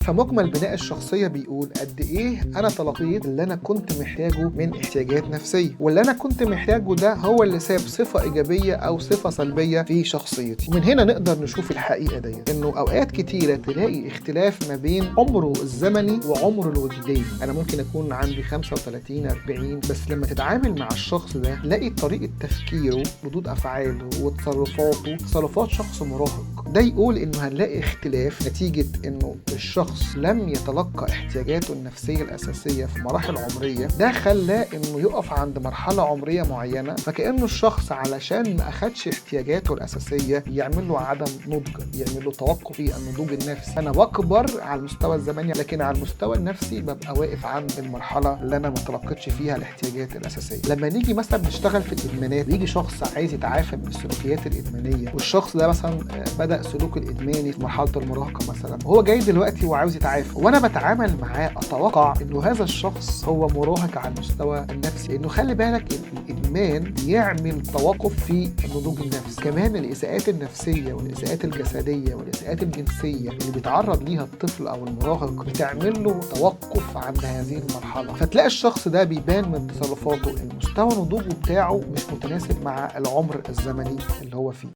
فمجمل بناء الشخصية بيقول قد إيه أنا تلقيت اللي أنا كنت محتاجه من احتياجات نفسية، واللي أنا كنت محتاجه ده هو اللي ساب صفة إيجابية أو صفة سلبية في شخصيتي. ومن هنا نقدر نشوف الحقيقة ديت، إنه أوقات كتيرة تلاقي اختلاف ما بين عمره الزمني وعمره الوجداني. أنا ممكن أكون عندي 35 40، بس لما تتعامل مع الشخص ده تلاقي طريقة تفكيره، ردود أفعاله وتصرفاته تصرفات شخص مراهق. ده يقول إنه هنلاقي اختلاف نتيجة إنه الشخص لم يتلقى احتياجاته النفسية الأساسية في مراحل عمرية، ده خلاه إنه يقف عند مرحلة عمرية معينة، فكأنه الشخص علشان ما أخدش احتياجاته الأساسية يعمل له عدم نضج، يعمل له توقف في النضوج النفسي. أنا بكبر على المستوى الزمني، لكن على المستوى النفسي ببقى واقف عند المرحلة اللي أنا ما تلقيتش فيها الاحتياجات الأساسية. لما نيجي مثلا نشتغل في الإدمانات، يجي شخص عايز يتعافى من السلوكيات الإدمانية، والشخص ده مثلا بدأ سلوك الإدماني في مرحلة المراهقة مثلا، وهو جاي دلوقتي وعاوز يتعافى، وانا بتعامل معاه اتوقع انه هذا الشخص هو مراهق على المستوى النفسي، لانه خلي بالك الادمان يعمل توقف في النضوج النفسي. كمان الاساءات النفسية والاساءات الجسدية والاساءات الجنسية اللي بيتعرض ليها الطفل او المراهق بتعمل له توقف عند هذه المرحلة، فتلاقي الشخص ده بيبان من تصرفاته ان مستوى نضوجه بتاعه مش متناسب مع العمر الزمني اللي هو فيه.